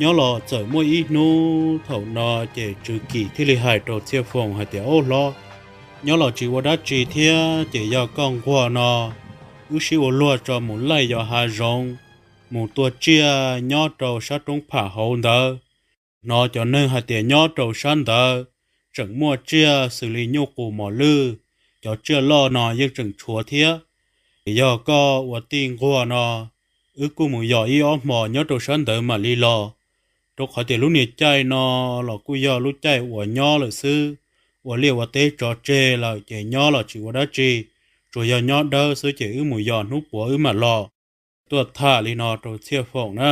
Nyob los txawm muaj ib hnub thaum no ces Tswv Kim thiaj li hais rau Txhiaj Foom hais tias, Ub hlob, nyob los tsis ua dab tsi thiab ces yog koj nquag no, wb sib ua luag tso mus laij yos hav zoov, mus tua tsiaj nyob rau sab roob pham hauv ntawd. Hnov cov neeg hais tias nyob rau sab ntawd tseem muaj tsiaj xws li nyuj qus mos lwj, cov tsiaj loj no yeej tseem tshuav thiab. Ces yog koj ua tij nquag no, wb kuj mus yos ib ob hmos nyob rau sab ntawd mam li los, rau qhov tias lub niag caij no los kuj yog lub caij uas nyob lawm xwb, ua liaj ua teb tso tseg lawm ces nyob los tsis ua dab tsi, tsuas yog nyob dawb xwb ces wb mus yos hnub puav wb mam los. Tuaj tham li no rau Txhiaj Foom na.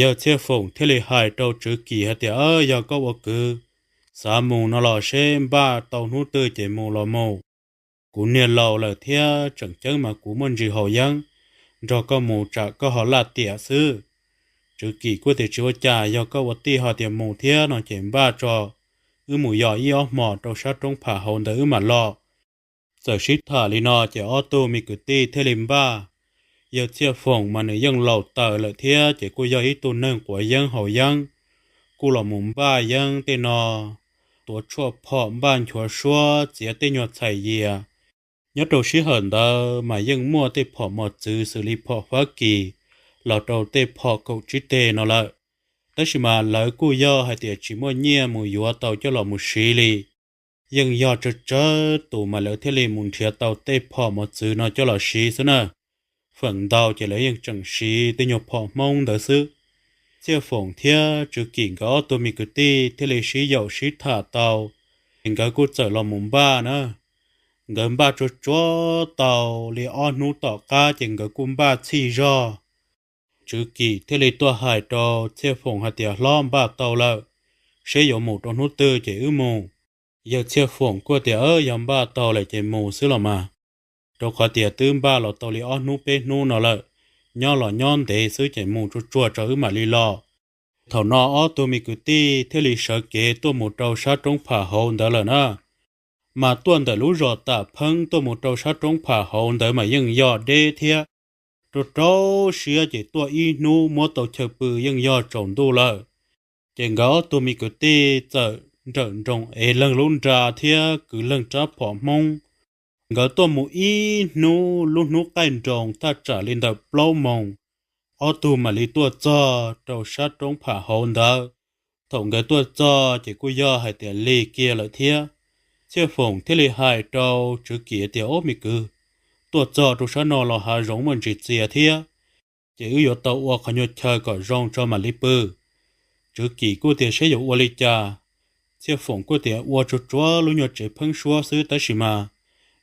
Yawg Txhiaj Foom thiaj li hais rau Tswv Kim hais tias, Yog koj ua kwv xav mus no los seb npaj tau hnub twg ces mus los mus. Kuv niag laus lawm thiab tseem ceeb mas kuv muaj ntsis haus yeeb, nrog koj mus tsam koj ho laj tiam xwb. Tswv Kim kuj tias, Tsis ua cas, yog koj ua tij ho tias mus thiab no ces npaj tso, wb mus yos ib ob hmos rau sab roob pham hauv ntawd wb mam los. Txawm sib tham li no ces ob tug me kwv tij thiaj li npaj. Yawg Txhiaj Foom mas nws yeej laus taws lawm thiab ces kuj yog ib tug neeg quav yeeb haus yeeb, kuj los mus npaj yeeb tej no, tuav tshuaj phom, npaj nchuav suab, txiav tej nyuag txhais yias. Nyob rau sij hawm ntawd mas yeej muaj tej phom mos txwv xws li phom Fab Kis los rau tej phom kaum tsib teg no lawm, tab sis mas lawv kuj yog hais tias tsis muaj nyiaj mus yuav tau coj los mus siv li. Yeej yog tsawg tsawg tus mas lawv thiaj li mus nrhiav tau tej phom mos txwv no coj los siv xwb na. Feem ntau ces lawv yeej tseem siv tej nyuag phom Hmoob ntawd xwb. Txhiaj Foom thiab Tswv Kim nkawd ob tug me kwv tij thiaj li sib yaum sib tham tau, ces nkawd kuj txawm los mus npaj na. Nkawd npaj tsuag tsuag tau li ob hnub tom qab ces nkawd kuj npaj txhij zog. Tswv Kim thiaj li tuaj hais rau Txhiaj Foom hais tias, Hlob, npaj tau lawm, seb yuav mus rau hnub twg ces wb mus. Yawg Txhiaj Foom kuj tias, Yog npaj tau lawm ces mus xwb los mas, rau qhov tias twb npaj los tau li ob hnub peb hnub no lawm, nyob los nyob ntev xwb ces mus tsuag tsuag tso wb mam li los. Thaum no ob tug me kwv tij thiaj li sawv kev tuaj mus rau sab roob pham hauv ntawd lawm na. Mas tuaj ntawm lub zos Tam Pheeb tuaj mus rau sab roob pham hauv ntawd mas yeej yog deb thiab. Rau rau siab ces tuaj ib hnub muab tau chaw pw yeej yog tsaus ntuj lawm. Ces nkawd ob tug me kwv tij txawm nrawm nroos ev leeg lub nra thiab kwv leeg rab phom Hmoob. Nkawd tuaj mus ib hnub, lub hnub qaij nroos thaj tsam li ntawm plaub moos, ob tug mam li tuaj txog rau sab roob pham hauv ntawd. Thaum nkawd tuaj txog ces kuj yog hais tias lig kiag lawm thiab. Txhiaj Foom thiaj li hais rau Tswv Kim tias, Ob me kwv, tuaj txog rau sab no los hav zoov muaj ntsis txias thiab, ces wb yuav tau ua qhov nyuag chaw kom zoo tso mam li pw. Tswv Kim kuj tias, Seb yuav ua li cas? Txhiaj Foom kuj tias, Ua tsuag tsuag lub nyuag tsev pheeb suab xwb, tab sis mas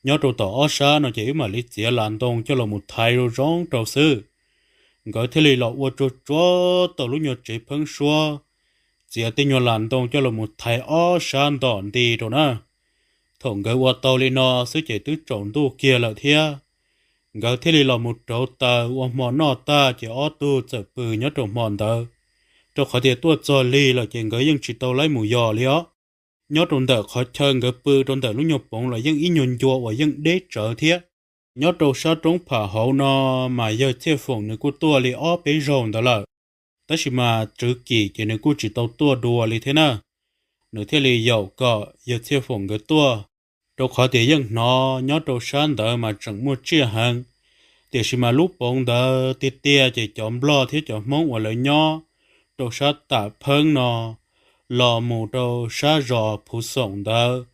nyob rau tom ob sab no ces wb mam li txiav las ntoo coj los mus thaiv zoo zoo rau xwb. Nkawd thiaj li los ua tsuag tsuag tau lub nyuag tsev pheeb suab, txiav tej nyuag las ntoo coj los mus thaiv ob sab ntom nti rau na. Thaum nkawd ua tau li no xwb ces twb tsaus ntuj kiag lawm thiab. Nkawd thiaj li los mus rauv taws ua hmo noj tag ces ob tug txawm pw nyob rau hmo ntawd, rau qhov tias tuaj txog lig lawm ces nkawd yeej tsis tau laib mus yos li os. Nyob rau ntawm qhov chaw nkawd pw rau ntawm lub nyuag poov los yeej ib nyuag ncua uas yeej deb tsawv thiab. Nyob rau sab roob pham hauv no mas yawg Txhiaj Foom nws kuj tuaj li ob peb zaug ntawd lawm, tab sis mas Tswv Kim ces nws kuj tsis tau tuaj dua li thiab na. Nws thiaj li yaum kom yawg Txhiaj Foom nkawd tuaj, rau qhov tias yeej hnov nyob rau sab ntawd mas tseem muaj tsiaj heev. Tiam sis mas lub poov ntawd tiag tiag ces cov Nplog thiab cov Hmoob uas lawv nyob rau sab Tam Pheeb no los mus rau sab zos Phuv Xoom ntawd,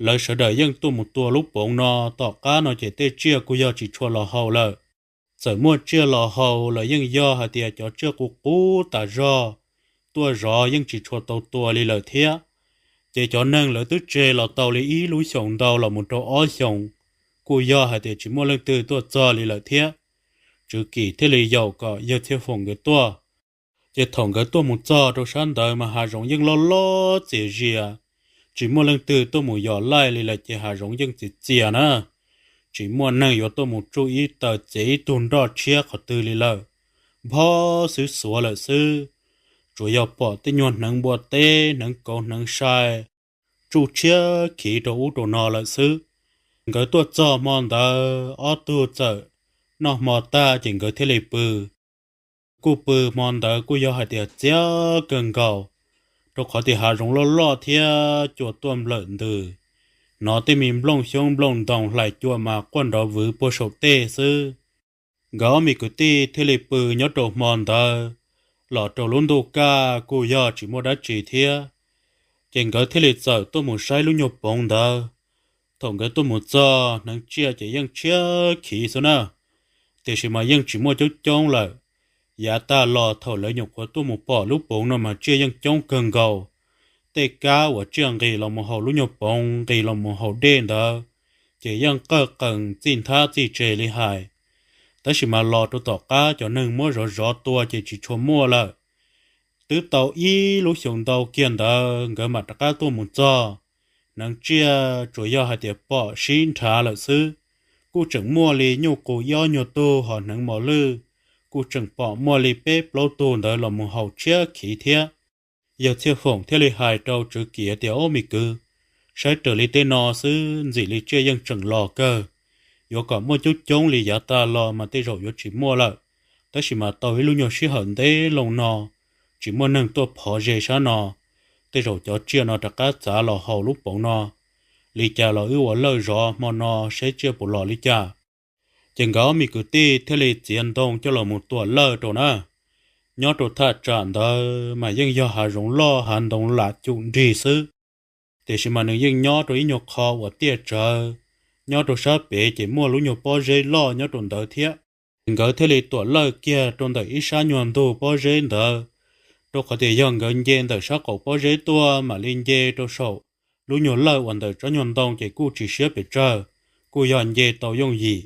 lawv sawv daws yeej tuaj mus tua lub poov no. Tom qab no ces tej tsiaj kuj yog tsis tshua los haus lawm. Txawm muaj tsiaj los haus los yeej yog hais tias cov tsiaj qus qub tas zog, tuaj zov yeej tsis tshua tau tua li lawm thiab. Ces cov neeg lawv twb tseg los tau li ib lub xyoos ntau los mus rau ob xyoos, kuj yog hais tias tsis muaj leej twg tuaj txog li lawm thiab. Tswv Kim thiaj li yaum kom yawg Txhiaj Foom nkawd tuaj. Ces thaum nkawd tuaj mus txog rau sab ntawd mas hav zoov yeej loj loj txias zias, tsis muaj leej twg tuaj mus yos laij li lawm ces hav zoov yeej txias txias na. Tsis muaj neeg yuav tuaj mus tsuj ib taws txiav ib tug nroj tshiab qhov twg li lawm, nphob xwb xuav lawm xwb. Tsuas yog pom tej nyuag hneev npua teb, hneev kauv, hneev sai tsuj tshiab khiv rau ub rau no lawm xwb. Nkawd tuaj txog hmo ntawd ob tug txawm noj hmo tag ces nkawd thiaj li pw. Kuj pw hmo ntawd kuj yog hais tias txias kawg nkaus, rau qhov tias hav zoov loj loj thiab cua tuaj nplawm ntws, hnov tej me nplooj xyoob nplooj ntoo hlais cua mas quaj nrov vwv puag saum tej xwb. Nkawd ob me kwv tij thiaj li pw nyob rau hmo ntawd los rau lub ntuj kaj kuj yog tsis muaj dab tsi thiab. Ces nkawd thiaj li txawm tuaj mus saib lub nyuag poov ntawd. Thaum nkawd tuaj mus txog hneev tsiaj ces yeej tshiab khiv xwb na, tiam sis mas yeej tsis muaj coob coob lawm. Yav tag los thaum lawv nyuam qhuav tuaj mus pom lub poov no mas tsiaj yeej coob kawg nkaus. Tej kab uas tsiaj nqis los mus haus lub nyuag poov nqis los mus haus dej ntawd, ces yeej qawj qees txij nthab txij tseg li hais. Tab sis mas los rau tom qab cov neeg muab zov zov tua ces tsis tshua muaj lawm. Twb tau ib lub xyoo ntau kiag ntawd nkawd mam rov qab tuaj mus txog, hneev tsiaj tsuas yog hais tias pom sib nrhav lawm xwb. Kuj tseem muaj li nyuj qus ib ob nyuag tug hos hneev mos lwj, kuj tseem pom muaj li peb plaub tug ntawd los mus haus tshiab khiv thiab. Yawg Txhiaj Foom thiaj li hais rau Tswv Kim tias, Ob me kwv, saib raws li tej no xwb ntxim li tsiaj yeej tseem los kawg. Yuav kom muaj coob coob li yav tag los mas tej zaum yuav tsis muaj lawm. Tab sis mas tau ib lub nyuag sij hawm ntev loo no tsis muaj neeg tuaj phov ze sab no, tej zaum cov tsiaj no rov qab txav los haus lub poov no. Li cas los wb ua lawj zov hmo no saib tsiaj puas los li cas. Ces nkawd ob me kwv tij thiaj li txiav ntoo coj los mus tuam lawj rau na. Nyob rau thaj tsam ntawd mas yeej yog hav zoov loj hav ntoo lam cum nrig xwb, tiam sis mas nws yeej nyob rau ib nyuag qho uas tiaj tsawv, nyob rau sab pem ces muaj lub nyuag pob zeb loj nyob rau ntawd thiab. Nkawd thiaj li tuam lawj kiag rau ntawm ib sab nyuag ntug pob zeb ntawd, rau qhov tias yog nkawd nce ntawm sab qaum pob zeb tuaj mam li nce rau saum lub nyuag lawj uas ntawm tsob nyuag ntoo ces kuj tsis siab pes tsawg, kuj yog nce tau yooj yim.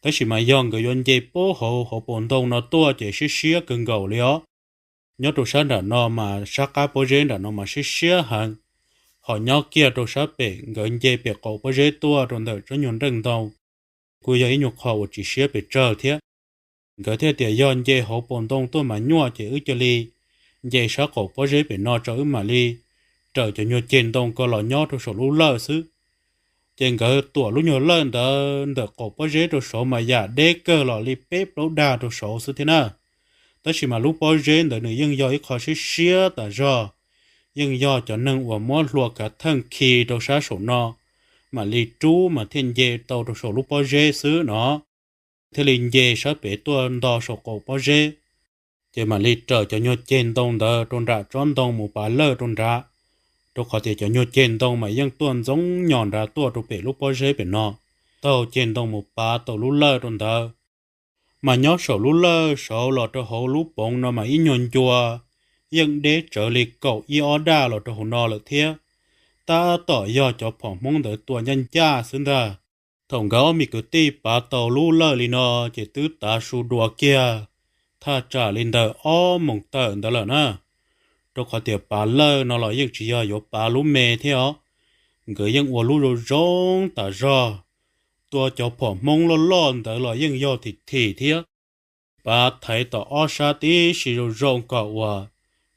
Tab sis mas yog nkawd yuav nce puag hauv hauv paus ntoo no tuaj ces siab siab kawg nkaus li os. Nyob rau sab nram no mas sab qab pob zeb nram no mas siab siab heev, ho nyob kiag rau sab pem nkawd nce pem qaum pob zeb tuaj rau ntawm tsob nyuag nreej ntoo, kuj yog ib nyuag qho uas tsis siab pes tsawg thiab. Nkawd thiaj tias yog nce hauv paus ntoo tuaj mas nyuaj ces wb cia li nce sab qaum pob zeb pem no tso wb mam li raws cov nyuag ceg ntoo ko los nyob rau saum lub lawj xwb. Ces nkawd tuam lub nyuag lawj ntawd ntawm qaum pob zeb rau saud mas yam deb kawg los li peb plaub dag rau saud xwb thiab na. Tab sis mas lub pob zeb ntawd nws yeej yog ib qho siab siab tas zog, yeej yog cov neeg uas muab hlua kav theej khi rau sab saum no mam li rub mas thiaj nce tau rau saum lub pob zeb xwb no. Thiaj li nce sab pem tuaj nto saum qaum pob zeb, ces mam li raws cov nyuag ceg ntoo ntawd rau nram tsob ntoo mus pav lawj rau nrad, rau qhov tias cov nyuag ceg ntoo mas yeej tuaj ntxoov nyos nrad tuaj rau pem lub pob zeb pem no, taug ceg ntoo mus pav tau lub lawj rau ntawd. Mas nyob saum lub lawj saud los rau hauv lub poov no mas ib nyuag ncua yeej deb tsawv li kaum ib ob dag los rau hauv no lawm thiab. Tab tom yog cov phom Hmoob ntawd tua ncaj ncaj xwb ntag. Thaum nkawd ob me kwv tij pav tau lub lawj li no, ces twb tav su dua kiag thaj tsam li ntawm ob moos tawm ntawd lawm na. Rau qhov tias pav lawj no los yeej tsis yog yuav pav lub me thiab os, nkawd yeej ua lub zoo zoo tas zog. Tua cov phom Hmoob loj loj ntawd los yeej yog thim thim thiab. Pav thaiv tom ob sab tib si zoo zoo kom uas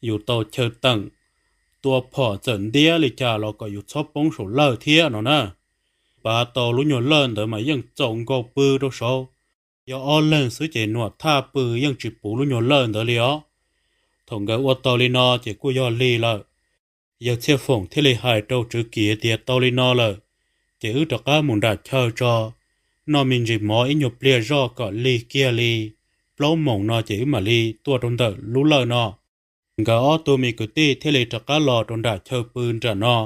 yus tau chaw teem, tua phom txawm ntiab li cas los kom yus txhob poob saum lawj thiab no na. Pav tau lub nyuag lawj ntawd mas yeej txaus nkaus pw rau saud, yog ob leeg xwb ces nuam thaj pw yeej tsis puv lub nyuag lawj ntawd li os. Thaum nkawd ua tau li no ces kuj yog lig lawm. Yawg Txhiaj Foom thiaj li hais rau Tswv Kim tias, Tau li no lawm, ces wb rov qab mus nram chaw tso, noj me ntsis mov ib nyuag pliag zoj kom lig kiag li plaub moos no ces wb mam li tuaj rau ntawm lub lawj no. Nkawd ob tug me kwv tij thiaj li rov qab los rau nram chaw pw nram no.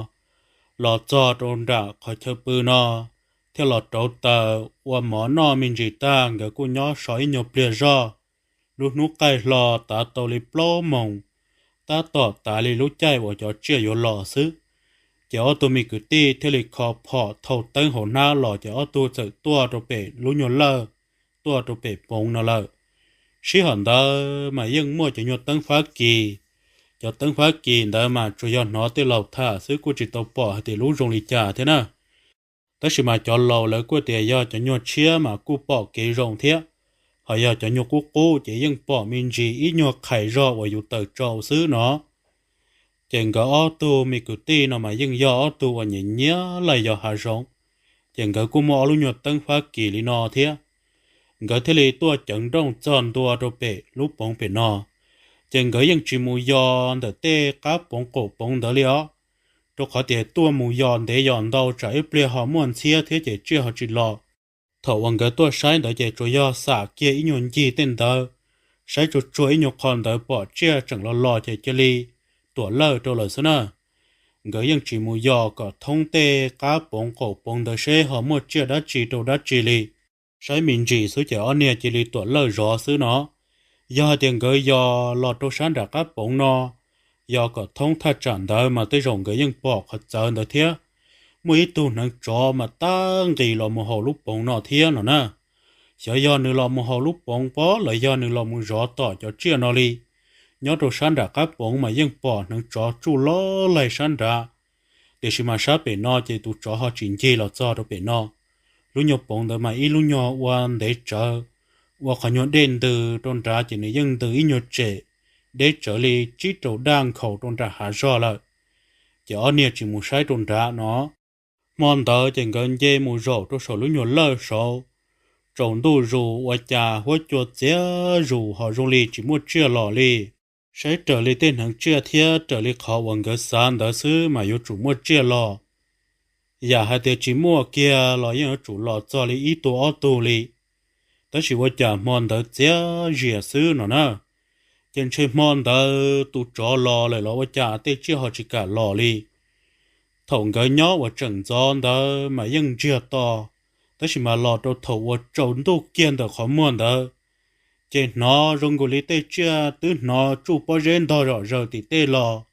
Los txog rau nram qhov chaw pw no, thiaj los rauv taws ua mov noj me ntsis tag, nkawd kuj nyob so ib nyuag pliag zoj. Lub hnub qaij hlo tav tau li plaub moos, tab tom tav li lub caij uas cov tsiaj yuav los xwb, ces ob tug me kwv tij thiaj li kho phom thau teeb hauv hnab los ces ob tug txawm tuaj rau pem lub nyuag lawj, tuaj rau pem poov no lawm. Sij hawm ntawd mas yeej muaj cov nyuag teeb Fab Kis. Cov teeb Fab Kis ntawd mas tsuas yog hnov tej laus tham xwb, kuj tsis tau pom hais tias lub zoo li cas thiab na. Tab sis mas cov laus lawv kuj tias yog cov nyuag tshiab mas kuj pom kev zoo thiab, ho yog cov nyuag qub qub ces yeej pom me ntsis ib nyuag qhais zog uas yus taws tsau xwb no. Ces nkawd ob tug me kwv tij no mas yeej yog ob tug uas nyiam nyiam laj yos hav zoov, ces nkawd kuj muaj ob lub nyuag teeb Fab Kis li no thiab. nkawd thiaj li tuaj ceev nrooj txog ntua rau pem lub poov pem no. Ces nkawd yeej tsis mus yos ntawm tej qab poov qaum poov ntawd li os, rau qhov tias tuaj mus yos ntev yos ntau tsam ib pliag ho muaj ntxhiab thiab ces tsiaj ho tsis los. Thaum uas nkawd tuaj saib ntawd ces tsuas yog xam kiag ib nyuag ncig tej ntawd, saib tsuag tsuag ib nyuag qho ntawd pom tsiaj tseem los los ces cia li tuam lawj rau lawm xwb na. Nkawd yeej tsis mus yos kom thoob tej qab poov qaum poov ntawd seb ho muaj tsiaj dab tsi rau dab tsi li. Saib me ntsis xwb ces ob niag cia li tuam lawj zov xwb no. Yog hais tias nkawd yos los rau sab nram qab poov no, yos kom thoob thaj tsam ntawd mas tej zaum nkawd yeej pom qhov txawv ntawd thiab. Muaj ib tug hneev tsov mas tab nqis los mus haus lub poov no thiab no na. Xyov yog nws los mus haus lub poov pob los yog nws los mus zov tom cov tsiaj no li. Nyob rau sab nram qab poov mas yeej pom hneev tsov tsuj loj laig sab nrad, tiam sis mas sab pem no ces tus tsov ho tsis ncig los txog rau pem no. Lub nyuag poov ntawd mas ib lub nyuag ua ntev tsawv, ua qhov nyuag dej ntws rau nrad ces nws yeej ntws ib nyuag tsem deb tsawv li tsib rau daj nkhaus rau nram hav zog lawm. Ces ob niag tsis mus saib rau nrad no. Hmo ntawd ces nkawd nce mus zaum rau saum lub nyuag lawj saud, tsaus ntuj zus ua cas huab cua txiav zus ho zoo li tsis muaj tsiaj los li. Saib raws li tej hneev tsiaj thiab raws li qhov uas nkawd xav ntawd xwb mas yuav tsum muaj tsiaj los. Yam hais tias tsis muaj kiag los yeej yuav tsum los txog li ib tug ob tug li, tab sis ua cas hmo ntawd txiav zias xwb no na. Ces ntshe hmo ntawd tus tsov los lawm los ua cas tej tsiaj ho tsis kam los li. Thaum nkawd nyob uas tseem ntxov ntawd mas yeej ntsiag to, tab sis mas los rau thaum uas tsaus ntuj kiag ntawm qhov muag ntawd, ces hnov zoo nkaus li tej tsiaj twb hnov tsuj pob zeb ntog zom zaws tim tej los,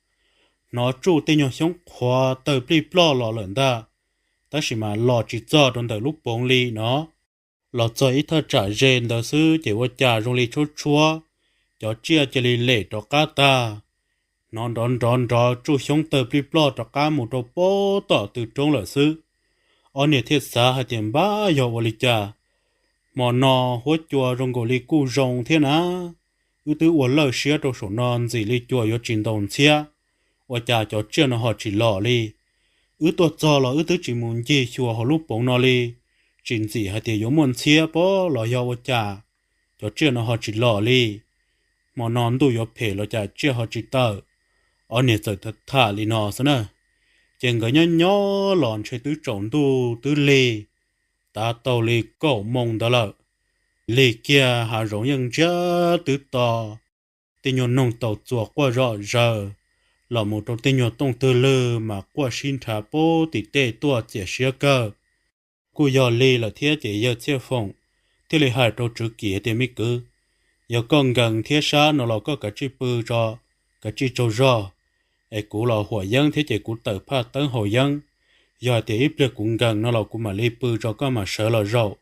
hnov tsuj tej nyuag xyoob qhuav tawg plij ploj los lawm ntag, tab sis mas los tsis txog rau ntawm lub poov li no. Los txog ib thaj tsam ze ntawd xwb ces ua cas zoo li tshuab tshuab, cov tsiaj cia li lem rov qab tag. Hnov nrov nrov nrov tsuj xyoob tawg plij ploj rov qab mus rau pem tom tw roob lawm xwb. Ob niag thiaj xav hais tias npab yog ua li cas, hmo no huab cua zoo nkaus li kuj zoo thiab na. Wb twb ua lawj siab rau saum no ntxim li cua yuav tsis ntaus ntxhiab, ua cas cov tsiaj no ho tsis los li. Wb tuaj txog los wb twb tsis mus ncig xyuas hauv lub poov no li, tsis ntxim hais tias yuav muaj ntxhiab pob los yog ua cas cov tsiaj no ho tsis los li. Hmo no ntuj yuav phem los cas tsiaj ho tsis tawm. Ob niag txawm tham li no xwb na. Ces nkawd nyob nyob los ntshe twb tsaus ntuj twb lig, tav tau li kaum moos ntawd lawm. Lig kiag hav zoov yeej ntsiag twb to, tej nyuag noog taus txuas quaj zom zaws, los mus rau tej nyuag tooj twg lwg mas quaj sib nrhav pub tim tej tuaj txias siab kawg. Kuj yog lig lawm thiab ces yawg Txhiaj Foom thiaj li hais rau Tswv Kim tias, Me kwv, yog koj nkees thiab sab no los koj kav tsij pw tso, kav tsij tsaug zog, es kuv los huam yeeb thiab ces kuv tawm phaj teeb haus yeeb. Yog hais tias ib pliag kuv nkees no los kuv mam li pw tso koj mam sawv los zaum.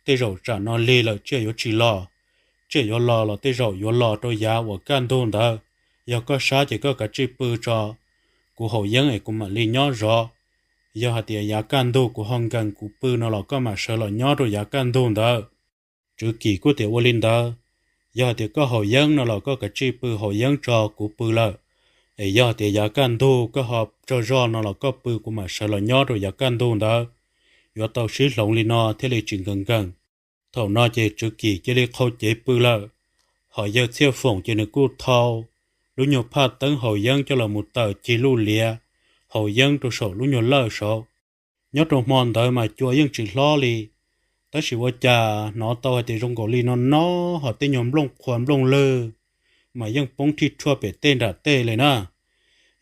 Tej zaum tsam no lig lawm tsiaj yuav tsis los, tsiaj yuav los los tej zaum yuav los rau yav uas kaj ntug ntawd. Yog koj sab ces koj kav tsij pw tso, kuv haus yeeb es kuv mam li nyob zov. Yog hais tias yav kaj ntug kuv ho nkees kuv pw no los koj mam sawv los nyob rau yav kaj ntug ntawd. Tswv Kim kuj tias, Ua li ntawd, yog hais tias koj haus yeeb no los koj kav tsij pw haus yeeb tso kuv pw lawm, es yog hais tias yav kaj ntug koj ho tsaug zog no los koj pw kuv mam sawv los nyob rau yav kaj ntug ntawd. Yuav tau sib hloov li no thiaj li tsis nkees nkees. Thaum no ces Tswv Kim cia li qhau cev pw lawm, hos yawg Txhiaj Foom ces nws kuj thau lub nyuag phaj teeb haus yeeb coj los mus tawm cig luj liav haus yeeb rau saum lub nyuag lawj saud. Nyob rau hmo ntawd mas cua yeej tsis hlob li, tab sis ua cas hnov tau hais tias zoo nkaus li no no hos tej nyuag nplooj qhuav nplooj lwg mas yeej poob thij rhuaj pem tej nram tej li na.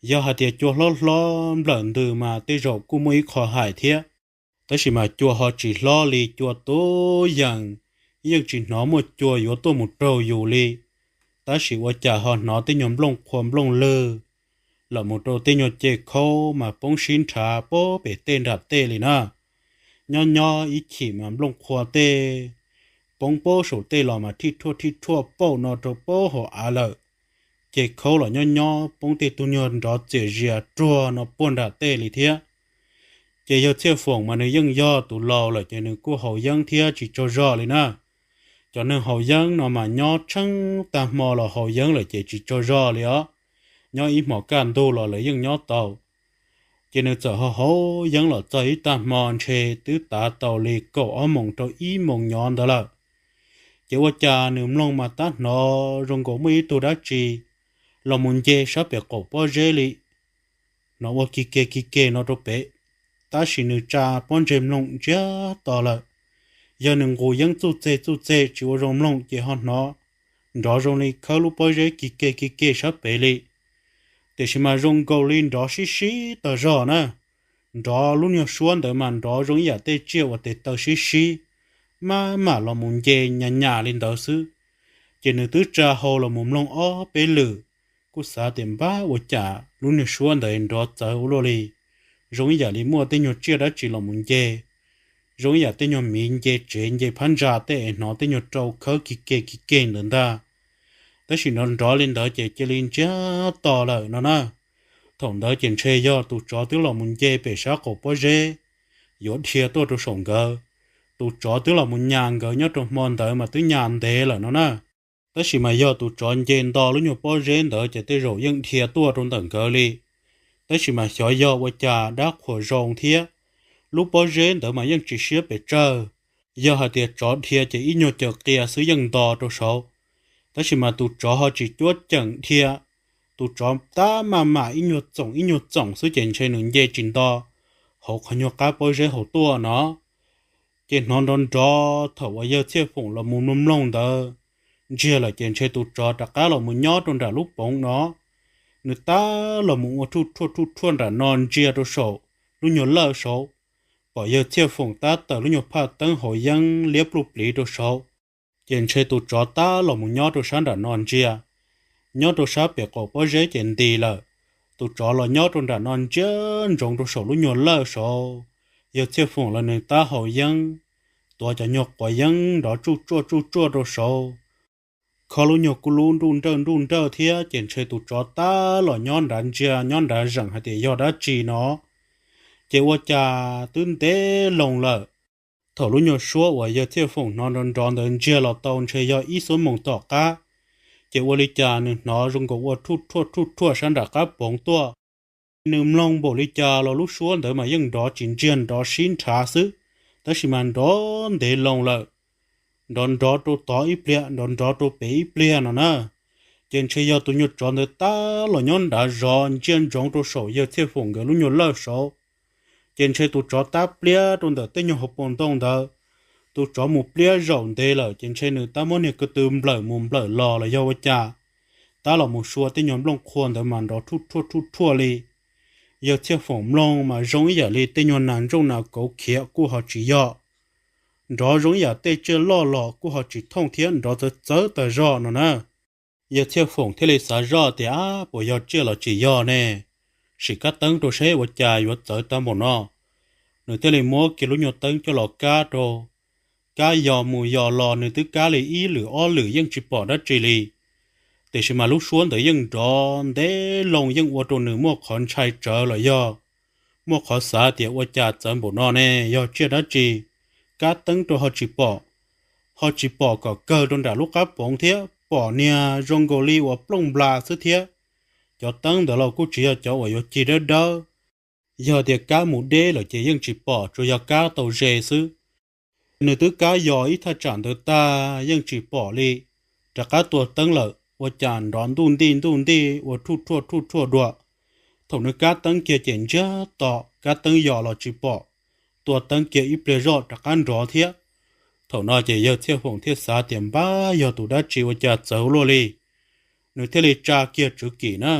Yog hais tias cua hlob hlob nplawm ntws mas tej zaum kuj muaj ib qho hais thiab, tab sis mas cua ho tsis hlob li, cua tu yees, yeej tsis hnov muaj cua yuav tuaj mus raug yus li. Tab sis ua cas ho hnov tej nyuag nplooj qhuav nplooj lwg los mus rau tej nyuag ceg khaub mas poob sib nrhav pub pem tej nram tej li na. Nyob nyob ib chim mas nplooj qhuav tej poob pub saum tej los mas thij rhuaj thij rhuaj pauj no rau pub hauv av lawm. Ceg khaub los nyob nyob poob tej tug nyuag nrov txias zias ruag no puag nram tej li thiab. Ces yawg Txhiaj Foom mas nws yeej yog tus laus lawm ces nws kuj haus yeeb thiab tsis tsaug zog li na. Cov neeg haus yeeb no mas nyob tsheej tag hmo los haus yeeb lawm ces tsis tsaug zog li os. Nyob ib hmos kaj ntug los lawv yeej nyob tau. Ces nws txawm ho haus yeeb los txog ib tag hmo ntshe twb tav tau li kaum ob moos rau ib moos nyob ntawd lawm. Ces ua cas nws mloog mas tab hnov zoo nkaus muaj ib tug dab tsi los mus nce sab pem qaum pob zeb li, hnov ua ki ke ki ke no rau pem, tab sis nws tsa pob ntseg mloog ntsiag to lawm. Yog nws nqus yeeb txuj txeg txuj txeg tsis ua zoo mloog ces ho hnov nrov zoo li khawb lub pob zeb ki ke ki ke sab pem li. Tiam sis mas zoo nkaus li nrov sib sib tog zog na, nrov lub nyuag suab ntawd mas nrov zoo ib yam tej tsiaj uas tes taw sib sib, maj mam los mus nce nyas nyas li ntawd xwb. Ces nws twb tsa hau los mus mloog ob peb lwm, kuj xav tias npab ua cas lub nyuag suab ntawd nrov txawv ua luaj li, zoo ib yam li muaj tej nyuag tsiaj dab tsi los mus nce, zoo ib yam tej nyuag miv nce tsev nce phab ntsa tej es hnov tej nyuag rau khawb ki ke ki ke ntawd ntag. Tab sis nrov nrov li ntawd ces cia li ntsiag to lawm no na. Thaum ntawd ces ntshe yog tus tsov twb los mus nce pem sab qaum pob zeb yuav dhia tuaj rau saum nkawd. Tus tsov twb los mus nyas nkawd nyob rau hmo ntawd mas twb nyas ntev lawm no na. Tab sis mas yog tus tsov nce nto lub nyuag pob zeb ntawd ces tej zaum yeej dhia tuaj rau ntawm nkawd li. Tab sis mas xyov yog ua cas dab qhuas zoo thiab lub pob zeb ntawd mas yeej tsis siab pes tsawg. Yog hais tias tsov dhia ces ib nyuag caws qia xwb yeej nto rau saud. Tab sis mas tus tsov ho tsis cuab ceem dhia, tus tsov tab maj mam ib nyuag txoom ib nyuag txoom xwb ces ntshe nws nce tsis nto hauv qhov nyuag qab pob zeb hauv tuaj no. Ces hnov nrov nrov thaum uas yawg Txhiaj Foom los mus mloog mloog ntawd ntsiag lawm ces ntshe tus tsov rov qab los mus nyob rau nram lub poov no. Nws tab los mus ua thuj thuaj thuj thuaj nram no ntsia rau saum lub nyuag lawj saud, pom yawg Txhiaj Foom tab tawm lub nyuag phaj teeb hauv yeeb liab pluj pliv rau saud. Ces ntshe tus tsov tab los mus nyob rau sab nram no ntsia, nyob rau sab pem qaum pob zeb ces nti lawm. Tus tsov los nyob rau nram no ntsia ntsoov rau saum lub nyuag lawj saud, yawg Txhiaj Foom los nws tab haus yeeb, tuav cov nyuag quav yeeb nrov tsuj tsuaj tsuj tsuaj rau saud, khob lub nyuag kuj lub nruj nrawj nruj nrawj thiab ces ntshe tus tsov tab los nyob nrad ntsia nyob nrad zeem hais tias yog dab tsi no. Ces ua cas twb ntev loo lawm, thaum lub nyuag suab uas yawg Txhiaj Foom hnov nrov nrov ntawd ntsiag los tau ntshe yog ib xuab moos tom qab, ces ua li cas nws hnov zoo nkaus ua thuj thuaj thuj thuaj sab nram qab poov tuaj. Nws mloog npaum li cas los lub suab ntawd mas yeej nrov tsis ntsiag nrov sib nrhav xwb, tab sis mas nrov ntev loo lawm, nrov nrov rau tod ib pliag nrov nrov rau pem ib pliag no na. Ces ntshe yog tus nyuag tsov ntawd tab los nyob nrad zov ntsia ntsoov rau saum yawg Txhiaj Foom nkawd lub nyuag lawj saud. Ces ntshe tus tsov tab pliab rau ntawm tej nyuag hauv paus ntoo ntawd. Tus tsov mus pliab zaum ntev lawm ces ntshe nws tab muab niag ko tw nplawm mus nplawm los los yog ua cas, tab los mus sua tej nyuag nplooj qhuav ntawd mas nrov thuj thuaj thuj thuaj li. Yawg Txhiaj Foom mloog mas zoo ib yam li tej nyuag nas ntsooj nas kauv khiav kuj ho tsis yog, nrov zoo ib yam tej tsiaj loj los kuj ho tsis thooj thiab nrov txawv txawv tag zog no na. Yawg Txhiaj Foom thiaj li xav zoj tias, Ab, puas yog tsiaj los tsis yog ne? Sim kab teeb rau seb ua cas yuav txawv tag npaum no. Nws thiaj li muab kiag lub nyuag teeb coj los kab rau. Kab yos mus yos los nws twb kab li ib lwm ob lwm yeej tsis pom dab tsi li. Tiam sis mas lub suab ntawd yeej nrov ntev loo yeej ua rau nws muaj qhov ntshai tsawv los yog muaj qhov xav tias ua cas txawv npaum no ne, yog tsiaj dab tsi. Kab teeb rau ho tsis pom, ho tsis pom kom kawg rau nram lub qab poov thiab, pom niag zoo nkaus li uas plooj nplas xwb thiab. Cov teeb ntawd los kuj tsis yog cov uas yuav cig dawb dawb, yog tias kab mus deb lawm ces yeej tsis pom, tsuas yog kab tau ze xwb. Nws twb kab yos ib thaj tsam ntawd tag yeej tsis pom li, rov qab tua teeb lawm ua cas nrov ntuj ntij ntuj ntij ua thuj thuaj thuj thuaj dua. Thaum nws kab teeb kiag ces ntsiag to, kab teeb yos los tsis pom, tua teeb kiag ib pliag zoj rov qab nrov thiab. Thaum no ces yawg Txhiaj Foom thiaj xav tias npab yog tus dab tsi ua cas txawv ua luaj li. Nws thiaj li tsa kiag tswv kim na,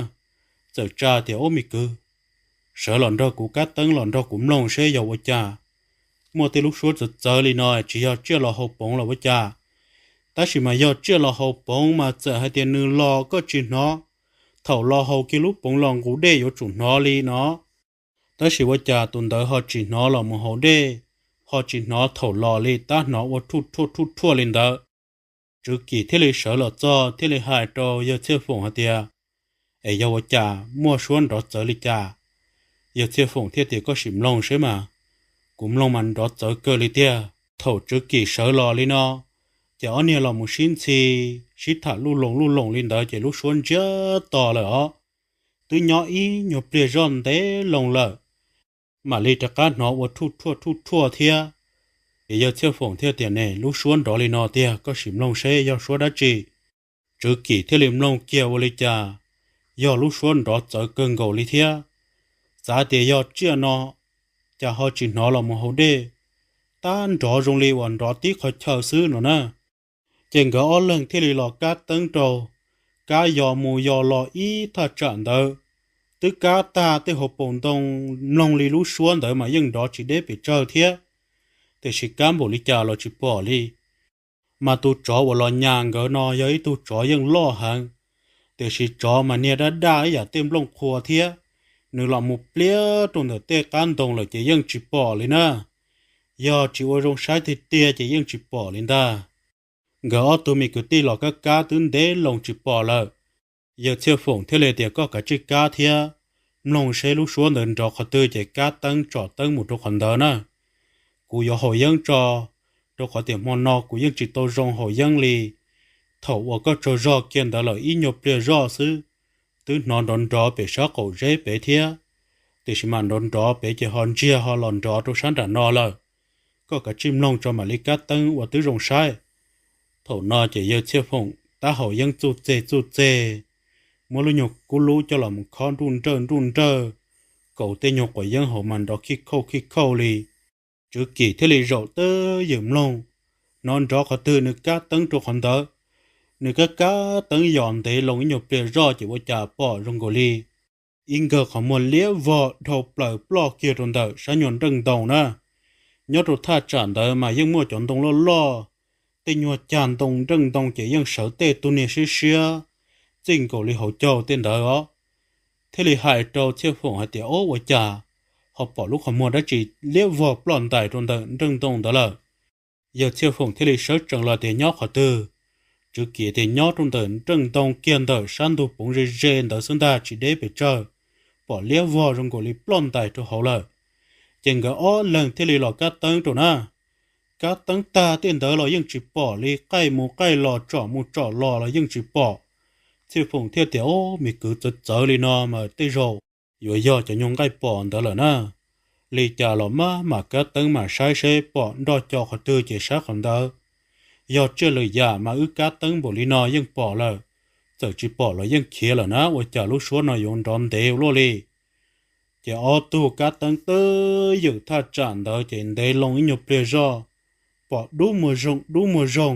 txawm tsa tias, Ub, me kwv, sawv los nrog kuv kab teeb los nrog kuv mloog seb yog ua cas. Muaj tej lub suab txawv txawv li no tsis yog tsiaj los haus poov los ua cas? Tab sis mas yog tsiaj los haus poov mas txawm hais tias nws los koj tsis hnov, thaum los haus kiag lub poov los nqus dej yuav tsum hnov li no. Tab sis ua cas tus ntawd ho tsis hnov los mus haus dej, ho tsis hnov thaum los li, tab hnov ua thuj thuaj thuj thuaj li ntawd. Tswv Kim thiaj li sawv los txog thiaj li hais rau yawg Txhiaj Foom hais tias, Es yog ua cas muaj suab nrov txawv li cas? Yawg Txhiaj Foom thiaj tias, Koj sim mloog seb mas, kuv mloog mas nrov txawv kawg li tiag. Thaum Tswv Kim sawv los li no, ces ob niag los mus sib ntxhi, sib tham luj loos luj loos li ntawd ces lub suab ntsiag to lawm os. Twb nyob ib nyuag pliag zoj ntev loo lawm, mam li rov qab hnov ua thuj thuaj thuj thuaj thiab. Ces yawg Txhiaj Foom thiaj tias, Ne, lub suab nrov li no tiag, koj sim mloog seb yog suab dab tsi. Tswv Kim thiaj li mloog kiag ua li cas yog lub suab nrov txawv kawg nkaus li thiab. Xav tias yog tsiaj no, cas ho tsis hnov los mus hauv dej, tab nrov zoo li uas nrov tib qhov chaw xwb no na. Ces nkawd ob leeg thiaj li los kab teeb rau, kab yos mus yos los ib thaj tsam ntawd, twb kab tag tej hauv paus ntoo, mloog li lub suab ntawd mas yeej nrov tsis deb pes tsawg thiab, tiam sis kab npaum li cas los tsis pom li. Mas tus tsov uas los nyas nkawd no yog ib tug tsov yeej loj heev, tiam sis tsov mas niag daj daj ib yam tej nplooj qhua thiab. Nws los mus pliab rau ntawm tej qab ntoo lawm ces yeej tsis pom li na. Yog tsis ua zoo saib tiag tiag ces yeej tsis pom li ntag. Nkawd ob tug me kwv tij los kab kab twb ntev loo tsis pom lawm. Yawg Txhiaj Foom thiaj li tias, Koj kav tsij kab thiab mloog seb lub suab ntawd nrov qhov twg ces kab teeb tsom teeb mus rau qhov ntawd na. Kuv yuav haus yeeb tso, rau qhov tias hmo no kuv yeej tsis tau zoo haus yeeb li. Thaum uas koj tsaug zog kiag ntawd lawm ib nyuag pliag zoj xwb, twb hnov nrov nrov pem sab qaum zeb pem thiab, tiam sis mas nrov nrov pem ces ho ntsiag ho los nrov rau sab nram no lawm. Koj kav tsij mloog tso mam li kab teeb ua twb zoo saib. Thaum no ces yawg Txhiaj Foom tab haus yeeb txuj txeg txuj txeg, muab lub nyuag kub lub coj los mus khob nruj nrawj nruj nrawj, kaus tej nyuag quav yeeb hauv mas nrov khij khauj khij khauj li. Tswv Kim thiaj li zaum twb ywm mloog, hnov nrov qhov twg nws kab teeb rau qhov ntawd. Nws kab kab teeb yos ntev loo ib nyuag pliag zoj ces ua cas pom zoo nkaus li ib nkawg qhov muag liab vog dhau plaws ploj kiag rau ntawm sab nyuag nreej ntoo na. Nyob rau thaj tsam ntawd mas yeej muaj cov ntoo loj loj, tej nyuag cag ntoo nreej ntoo ces yeej sawv tej tug niag siab siab txij nkaus li hauv caug tej ntawd os. Thiaj li hais rau Txhiaj Foom hais tias, Ob, ua cas ho pom lub qhov muag dab tsi liab vog ploj ntais rau ntawm nreej ntoo ntawd lawm? Yawg Txhiaj Foom thiaj li sawv tsees los tias, Nyob qhov twg? Tswv Kim tias, Nyob rau ntawm nreej ntoo kiag ntawm sab ntug poov ze ze ntawd xwb ntag, tsis deb pes tsawg, pom liab vog zoo nkaus li ploj ntais rau hauv lawm. Ces nkawd ob leeg thiaj li los kab teeb rau na. Kab teeb tag tej ntawd los yeej tsis pom li, qaij mus qaij los tsom mus tsom los los yeej tsis pom. Txhiaj Foom thiaj tias, Ob, me kwv, txawv txawv li no mas tej zaum yuav yog cov nyuag nqaij pom ntawd lawm na. Li cas los maj mam kab teeb mam saib seb pom nroj co qhov twg ces saib qhov ntawd. Yog tsiaj lwm yam mas wb kab teeb npaum li no yeej pom lawm, txawm tsis pom los yeej khiav lawm na, ua cas lub suab no yuav nrov ntev ua luaj li. Ces ob tug kab teeb twb ywm thaj tsam ntawd ces ntev loo ib nyuag pliag zoj, pom dub muag zoo dub muag zoo.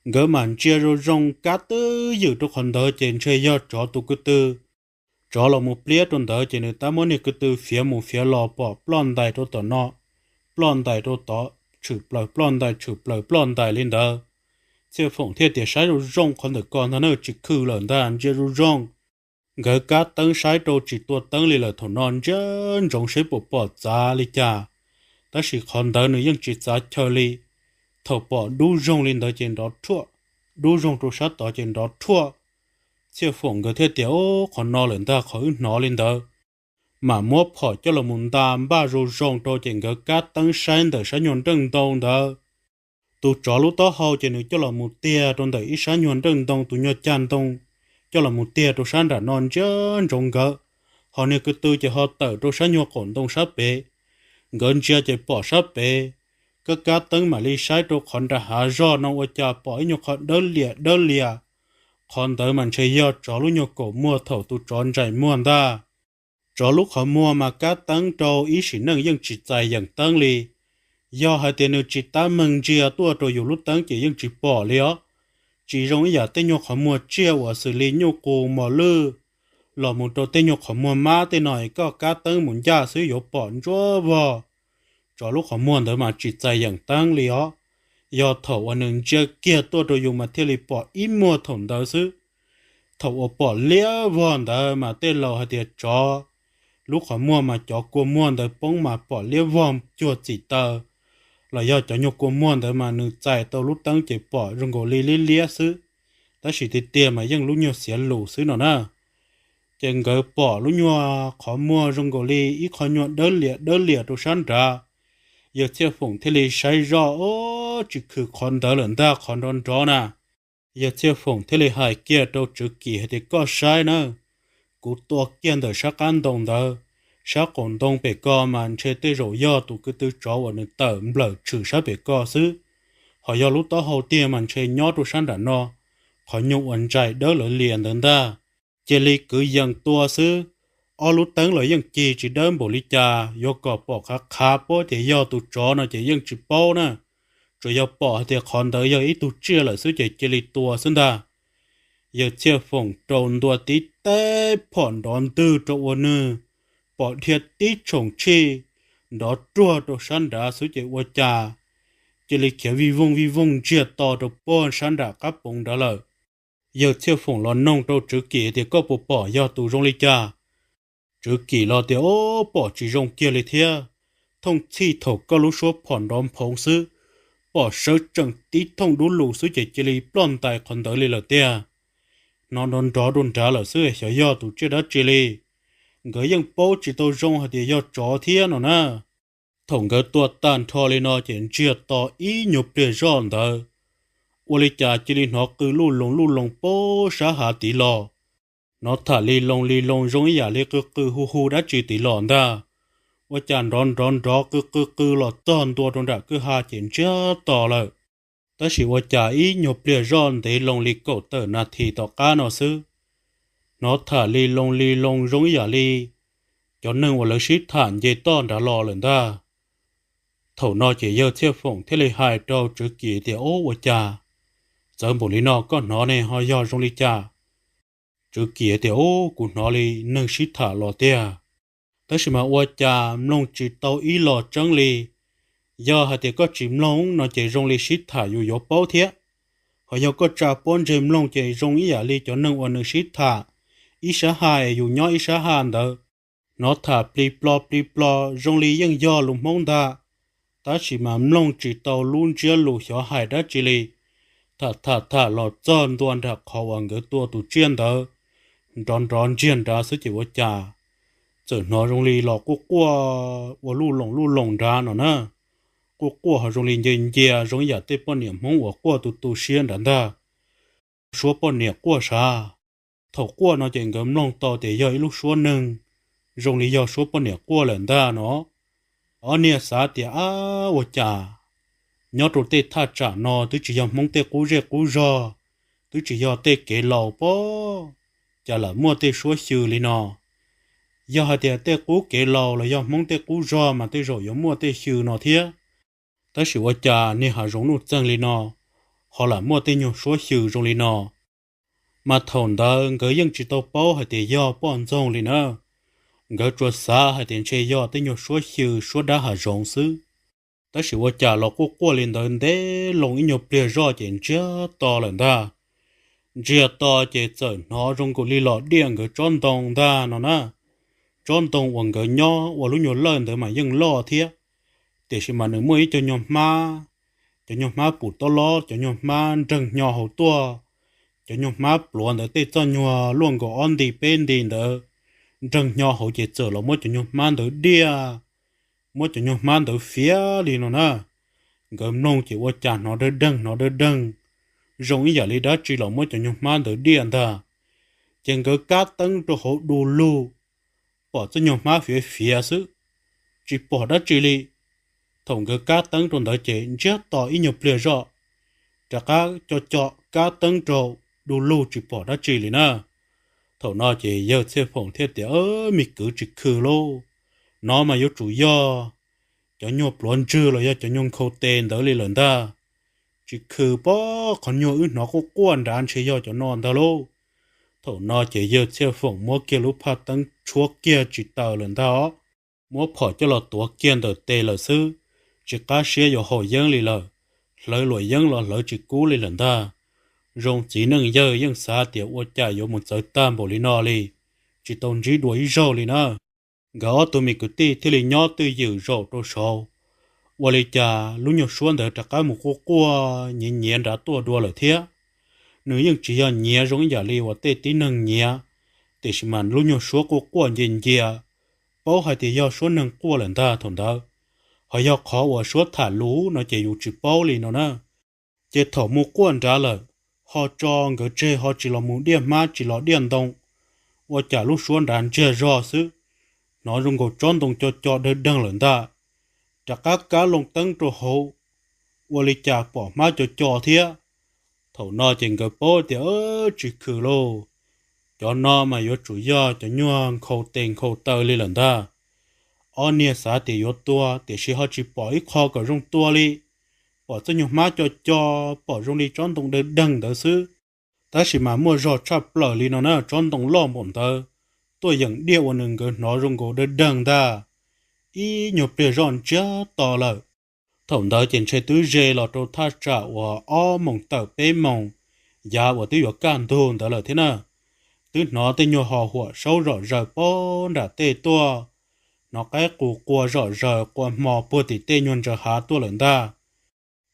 Nkawd mam ntsia zoo zoo kab twb ywm rau qhov ntawd ces ntshe yog tsov tus ko tw. Tsov los mus pliab rau ntawd ces nws tab muab niag ko tw fiav mus fiav los pom ploj ntais rau tom no, ploj ntais rau tod, tshwm plaws ploj ntais tshwm plaws ploj ntais li ntawd. Txhiaj Foom thiaj tias, Saib zoo zoo qhov ntawm ko ntag na, tsis khw lawm ntag, ntsia zoo zoo. Nkawd kab teeb saib rau tsis tua teeb li lawm, thaum no ntsia ntsoov seb puas pom txav li cas, tab sis qhov ntawd nws yeej tsis txav chaw li. Thaum pom dub zoog li ntawd ces nrov rhuaj, dub zoog rau sab tod ces nrov rhuaj. Txhiaj Foom nkawd thiaj tias, Ob, qhov no lawm ntag, qhov wb hnov li ntawd. Mam muab phom coj los mus nta npaj zoo zoo rau ces nkawd kab teeb saib ntawm sab nyuag nreej ntoo ntawd. Tus tsov lub taub hau ces nws coj los mus tiag rau ntawm ib sab nyuag nreej ntoo, tus nyuag cag ntoo coj los mus tiag rau sab nram no ntsia ntsoov nkawd, ho niag ko tw ces ho tawm rau sab nyuag qaum ntoo sab pem. Nkawd ntsia ces pom sab pem, kab kab teeb mam li saib rau qhov nram hav zog no ua cas pom ib nyuag qhov dawb liam dawb liam. Qhov ntawd mas ntshe yog tsov lub nyuag kaum muag thaum tus tsov ntsais muag ntag. Tsov lub qhov muag mas kab teeb rau ib sim neej yeej tsis txais yeem teeb li. Yog hais tias nws tsis tab meeg ntsia tuaj rau yus lub teeb ces yeej tsis pom li os. Tsis zoo ib yam tej nyuag qhov muag tsiaj uas xws li nyuj qus mos lwj, los mus rau tej nyuag qhov muag mab tej no es koj kab teeb mus ncaj xwb yuav pom ntsuab vog. Tsov lub qhov muag ntawd mas tsis txais yeem teeb li os. Yog thaum uas nws ntsia kiag tuaj rau yus mas thiaj li pom ib muag thaum ntawd xwb. Thaum uas pom liab vog ntawd mas tej laus hais tias tsov lub qhov muag mas cov kua muag ntawd poob mas pom liab vog cuag txim taws, los yog cov nyuag kua muag ntawd mas nws txais tau lub teeb ces pom zoo nkaus li liab liab xwb, tab sis tiag tiag mas yeej lub nyuag xiav lus xwb no na. Ces nkawd pom lub nyuag qhov muag zoo nkaus li ib qho nyuag dawb liam dawb liam rau sab nrad. Yawg Txhiaj Foom thiaj li saib zoj, Ob, tsis khwm qhov ntawd lawm ntag, qhov nrov nrov na. Yawg Txhiaj Foom thiaj li hais kiag rau Tswv Kim hais tias, Koj saib na, kuv tua kiag ntawm sab qab ntoo ntawd, Sab qaum ntoo pem ko mas ntshe tej zaum yog tus kwv tw tsov uas nws tawm nplawm tshwm sab pem ko xwb, ho yog lub taub hau tiag mas ntshe nyob rau sab nram no, qhov nyuag uas ntsais dawb lawv lias ntawd ntag. Cia li kwv yees tua xwb, ob lub teeb los yeej cig tsis dawb npaum li cas, yuav kom pom qhav qhav paub tias yog tus tsov no ces yeej tsis paub na. Tsuas yog pom hais tias qhov ntawd yog ib tug tsiaj lawm xwb ces cia li tua xwb ntag. Yawg Txhiaj Foom rau ntua tib teb phom nrov ntwg rau ua nwg pom dhia tib tshoom tshij nrov ruag rau sab nrad xwb ces ua cas cia li khiav vij vooj vij vooj ntsiag to rau puag sab nram qab poov nrad lawm. Yawg Txhiaj Foom los noog rau Tswv Kim tias koj puas pom yog tus zoo li cas? Tswv Kim los tias o, pom tsis zoo kiag li thiab. Thooj txhij thaum koj lub suab phom nrov nphoov xwb, pom sawv tsees tib thooj dub lug xwb ces cia li ploj ntais qhov ntawd li lawm tiag. Hnov nrov nrov dua nrad lawm xwb xyov yog tus tsiaj dab tsi li. Nkawd yeej paub tsis tau zoo hais tias yog tsov thiab no na. Thaum nkawd tua tag nrho li no ces ntsiag to ib nyuag pliag zoj ntawd, ua li cas cia li hnov qw luj loos luj loos puag sab hav tid los. Hnov tham li loos li loos zoo ib yam li qw qw hu hu dab tsi tid los ntag. Ua cas nrov nrov nrov qw qw qw los txog ntua rau nram kwj ha ces ntsiag to lawm. Tab sis ua cas ib nyuag pliag zoj ntev loo li kaum tawm nas this tom qab no xwb, hnov tham li loos li loos zoo ib yam li cov neeg uas lawv sib tham nce toj nrad los lawm ntag. Thaum no ces yawg Txhiaj Foom thiaj li hais rau Tswv Kim tias o, ua cas txawv npaum li no, koj hnov ne ho yog zoo li cas? Tswv Kim tias o, kuv hnov li neeg sib tham los tiag, tab sis mas ua cas mloog tsis tau ib los tseeb li. Yog hais tias koj tsis mloog no ces zoo li sib tham yus yuav paub thiab, ho yog koj tsa pob ntseg mloog ces zoo ib yam li cov neeg uas nws sib tham ib sab haj es yus nyob ib sab haj ntawd. Hnov tham plig plo plig plo zoo li yeej yog lus Hmoob ntag, tab sis mas mloog tsis tau lub ntsiab lus xyov hais dab tsi li. Tham tham tham los txog ntua nram qhov uas nkawd tua tus tsiaj ntawd, nrov nrov ntsiag nrad xwb ces ua cas txawm hnov zoo li los quaj quaj ua luj loos luj loos nrad no na. Quaj quaj ho zoo li nce ncia zoo ib yam tej poj niam Hmoob uas quaj tu tu siab nrad ntag. Suab poj niam quaj sav. Thaum quaj no ces nkawd mloog tau tias yog ib lub suab neeg, zoo li yog suab poj niam quaj lawm ntag no. Ob niag xav tias ab, ua cas nyob rau tej thaj tsam no twb tsis yog Hmoob tej qub zej qub zog, twb tsis yog tej kev laus pob, cas lam muaj tej suab xyw li no. Yog hais tias tej qub kev laus los yog Hmoob tej qub zog mas tej zaum yuav muaj tej xyw no thiab, tab sis ua cas niag hav zoov nuj txeeg li no ho lam muaj tej nyuag suab xyw zoo li no. Mas thaum ntawd nkawd yeej tsis tau paub hais tias yog poj ntxoog li na. Nkawd tsuas xav hais tias ntshe yog tej nyuag suab xyw suab dab hav zoov xwb. Tab sis ua cas los quaj quaj li ntawd ntev loo ib nyuag pliag zoj ces ntsiag to lawm ntag. Ntsiag to ces txawm hnov zoo nkaus li los diaj nkawd tsob ntoo ntag no na. Tsob ntoo uas nkawd nyob ua lub nyuag lawj ntawd mas yeej loj thiab, tiam sis mas nws muaj ib co nyuag hmab, cov nyuag hmab pum tob lob, cov nyuag hmab nreeg hnyo hauv tuaj, cov nyuag hmab pluav ntawd tej txoj nyuag luaj nkaus ob nti peb nti ntawd, nreeg hnyo hauv ces txawm los muab cov nyuag hmab ntawd diaj, muab cov nyuag hmab ntawd fiav li no na. Nkawd mloog ces ua cas hnov dawb deeg hnov dawb deeg, zoo ib yam li dab tsi los muab cov nyuag hmab ntawd diaj ntag. Ces nkawd kab teeb rau hauv du lug, pom txoj nyuag hmab fiav fiav xwb, tsis pom dab tsi li. Thaum nkawd kab teeb rau ntawd ces ntsiag to ib nyuag pliag zoj, rov qab co co kab teeb rau du lug tsis pom dab tsi li na. Thaum no ces yawg Txhiaj Foom thiaj tias, me kwv, tsis khw lauj, no mas yuav tsum yog cov nyuag pluav ntswg los yog cov nyuag nkhaus tes ntawd li lawm ntag. Tsis khw pob, qhov nyuag wb hnov quaj quaj nrad ntshe yog cov no ntag lauj. Thaum no ces yawg Txhiaj Foom muab kiag lub phaj teeb tshuab kiag tsis taws lawm ntag os, muab phom coj los tuav kiag ntawm tes lawm xwb, tsis qab siab yuav haus yeeb li lawm. Hlawv luam yeeb los hlawv tsis kub li lawm ntag. Zoo txiv neej yawg yeej xav tias ua cas yuav mus txawv tag npaum li no li, tsis tau ntsib dua ib zaug li na. Nkawd ob tug me kwv tij thiaj li nyob twj ywm zaum rau saud, ua li cas lub nyuag suab ntawd rov qab mus quaj quaj nyiav nyiav nrad tuaj dua lawm thiab. Nws yeej tsis yog nyiav zoo ib yam li uas tej tib neeg nyiav, tiam sis mas lub nyuag suab quaj quaj ncia ncia, paub hais tias yog suab neeg quaj lawm ntag thaum ntawd. Ho yog qhov uas suab tham lus no ces yus tsis paub li no na. Ces thaum mus quaj nrad lawm, ho tso nkawd tseg ho tsis los mus diaj hmab tsis los diaj ntoo, ua cas lub suab nrad ntsiag zog xwb, hnov zoo nkaus tsob ntoo co co dawg deeg lawm ntag. Rov qab kab loo teeb rau hauv, ua li cas pom hmab co co thiab. Thaum no ces nkawd paub tias tsis khwm lauj, cov no mas yuav tsum yog cov nyuag nkhaus tes nkhaus taw li lawm ntag. Ob niag xav tias yuav tua tiam sis ho tsis pom ib qho kom zoo tua li, pom txoj nyuag hmab co co, pom zoo li tsob ntoo dawg deeg ntawd xwb. Tab sis mas muaj zog tshaj plaws li no na, tsob ntoo loj npaum ntawd tuaj yeem diaj ua rau nkawd hnov zoo nkaus dawg deeg ntag. Ib nyuag pliag zoj ntsiag to lawm. Thaum ntawd ces ntshe twb ze los rau thaj tsam uas ob moos tawm peb moos, yav uas twb yuav kaj ntug ntawd lawm thiab na. Twb hnov tej nyuag ho huam saub zom zaws pog nram tej tuaj, hnov qaib qus qua zom zaws qua hmo puag tim tej nyuag ntsaws hav tuaj lawm ntag.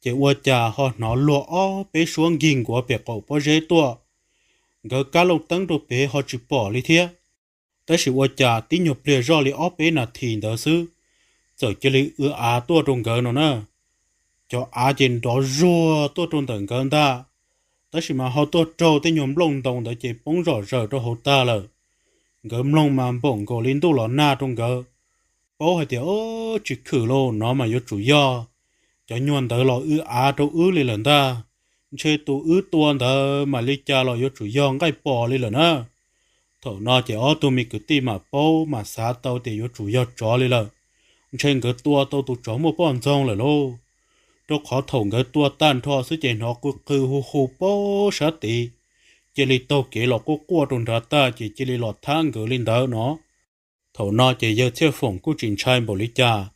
Ces ua cas ho hnov luag ob peb suab nkig nkuav pem qaum pob zeb tuaj. Nkawd kab loo teeb rau pem ho tsis pom li thiab. Tab sis ua cas tib nyuag pliag zoj li ob peb nas this ntawd xwb, txawm cia li w av tuaj rau nkawd no na. Cov av ces nrov zuag tuaj rau ntawm nkawd ntag, tab sis mas ho tuaj raug tej nyuag nplooj ntoos ntawd ces poob zom zaws rau hauv tag lawm. Nkawd mloog mas npaum nkaus li ntuj los nag rau nkawd. Paub hais tias tsis khwm lauj, no mas yuav tsum yog cov nyuag ntawd los w av rau wb li lawm ntag. Ntshe tus wb tua ntawd mas li cas los yuav tsum yog nqaij pos li lawm na. Thaum no ces ob tug me kwv tij mam paub mam xav tau tias yuav tsum yog tsov li lawm. Ntshe nkawd tua tau tus tsov muaj poj ntxoog lawm lauj, rau qhov thaum nkawd tua tag nrho xwb ces hnov qw qw hu hu pog sab tid, cia li taug kev los quaj quaj rau nrad tag ces cia li los thab nkawd li ntawd no. Thaum no ces yawg Txhiaj Foom kuj tsis ntshai npaum li cas,